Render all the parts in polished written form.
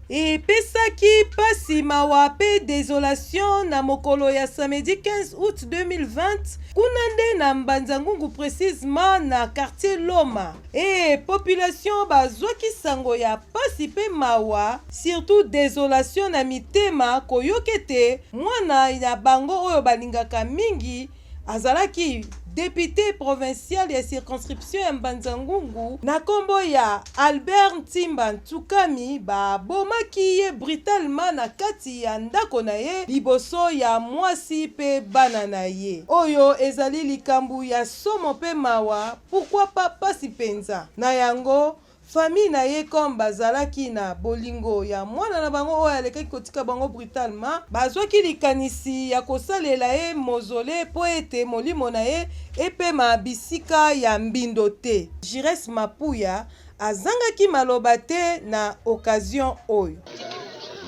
Epesaki pasi, mawa pe desolation na mokolo ya samedi 15 aout 2020 kuna nde na Mbanza Ngungu precisement na quartier Loma. Ee population bazwaki sango ya pasi pe mawa surtout desolation na mitema koyoka ete mwana na bango oyo balingaka mingi Azalaki depute provincial ya circonscription ya Mbanza Ngungu na kombo ya Albert Ntimba Ntsukami babomaki ye brutalement na kati ya ndako na ye liboso ya mwasi pe bana na ye. Oyo ezali likambo ya somo pe mawa pourquoi pas pasi penza. Na yango Famille na ye comme bazalaki na bolingo ya mwana na bango oyo alekaki kotika bango brutalement, bazwaki likanisi ya kosalela ye mausolee mpo ete molimo na ye epema bisika ya mbindo te. Giresse Mapuya azangaki maloba te na occasion oyo.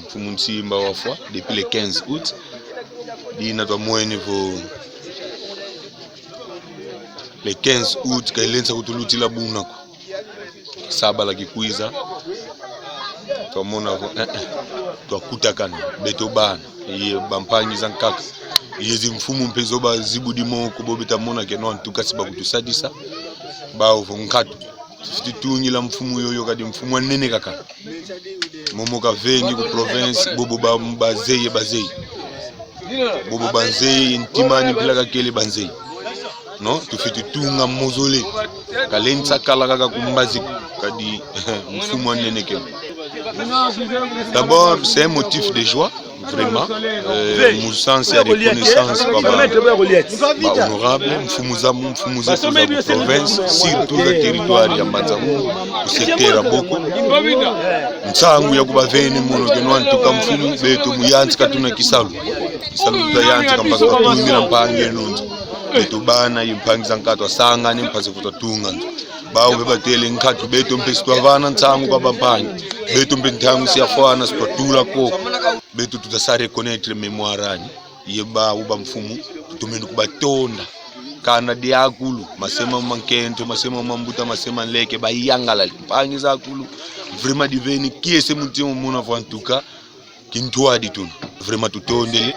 Mfumu Nsimba wafwa depuis le 15 août dina twa mwene vo le 15 août kailensa kutulutila bunako sabala kikwiza twamona eh, eh, twakutakana beto bana ye bampangiza nkaka yezi mfumu mpe zoba zibudi moko bobeta mona ke no antukasi bakutusadisa baovo nkatu titungila mfumu yoyo kadi mfumu anene kaka momoka vengi ku province bobo bazeye bazeyi bobo banzeyi ntimani mpila kakele banzeyi no tufi tutunga mozole kalensa kala kaka kumbazi kadi mfumu anene kele d'abord c'est un motif de joie vraiment euh, mu sens ya reconnaissance kwa ba, ba honorable mfumu za mfumu zetu za province surtout za territoire ya Mbanza-Ngungu ku secteur ya Boko nsangu ya kubavene mono ke no antuka mfumu beto muyanzi katuna kisalu kisalu tutayanzi kampasa twatumila mpange nonzo beto bana impangiza nkato asangane mpasa kutwatunga nzo bawo bebatele nkhatu beto mpe sitwavana ntsangu kwa bampangi beto mpe nthangu siyafana sitwatula ko beto tutasa reconnaître mémoire ani ye bawo ba mfumu tutumeni kubatonda kana diakulu masema mankento masema mambuta masema nleke bayangala mpangi zakulu vraiment diveni kiese mutima mona en tout cas kintwadi tuna vraiment tutondele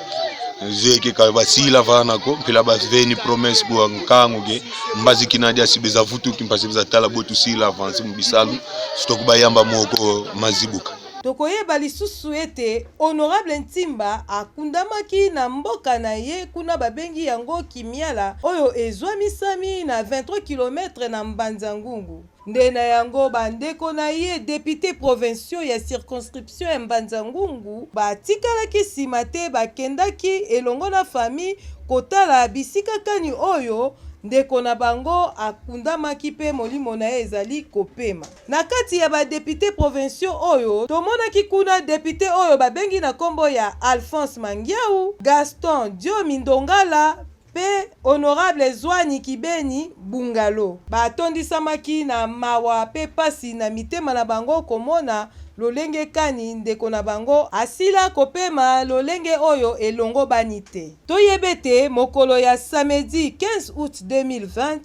zeke ka basila vana ko mpela baveni promesse bua nkango ke mbazi kinadi asibeza vutuki mpasi tala botu sila avance mu bisalu sitoku bayamba moko mazibuka. Tokoyeba lisusu ete Honorable Ntimba akundamaki na mboka na ye kuna babengi yango Kimiala oyo ezwamisami na 23 kilomètre na Mbanza Ngungu. Nde na yango ba ndeko na ye deputes provinciaux ya circonscription ya Mbanza Ngungu batikalaki sima te bakendaki elongo na famille kotala bisika kani oyo ndeko na bango akundamaki mpe molimo na ye ezali kopema. Na kati ya ba deputes provinciaux oyo tomonaki kuna depute oyo babengi na kombo ya Alphonse Mangiawu, Gaston Diomi Ndongala Mpe Honorable Zwani Kibeni Bungalo. Batondisamaki na mawa mpe pasi na mitema na bango komona lolenge kani ndeko na bango asila kopema lolenge oyo elongobani te. Toyeba ete mokolo ya samedi 15 aout 2020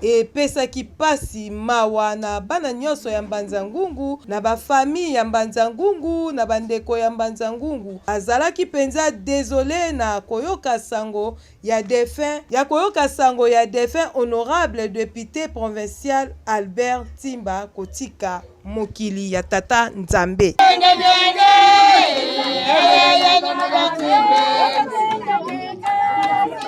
epesaki pasi, mawa na bana nionso ya Mbanza Ngungu, na ba famille ya Mbanza Ngungu, na ba ndeko ya Mbanza Ngungu. Azalaki penza desole na koyoka sango ya defunt ya koyoka sango ya defunt honorable depute provincial Albert Ntimba kotika mokili ya tata Nzambe.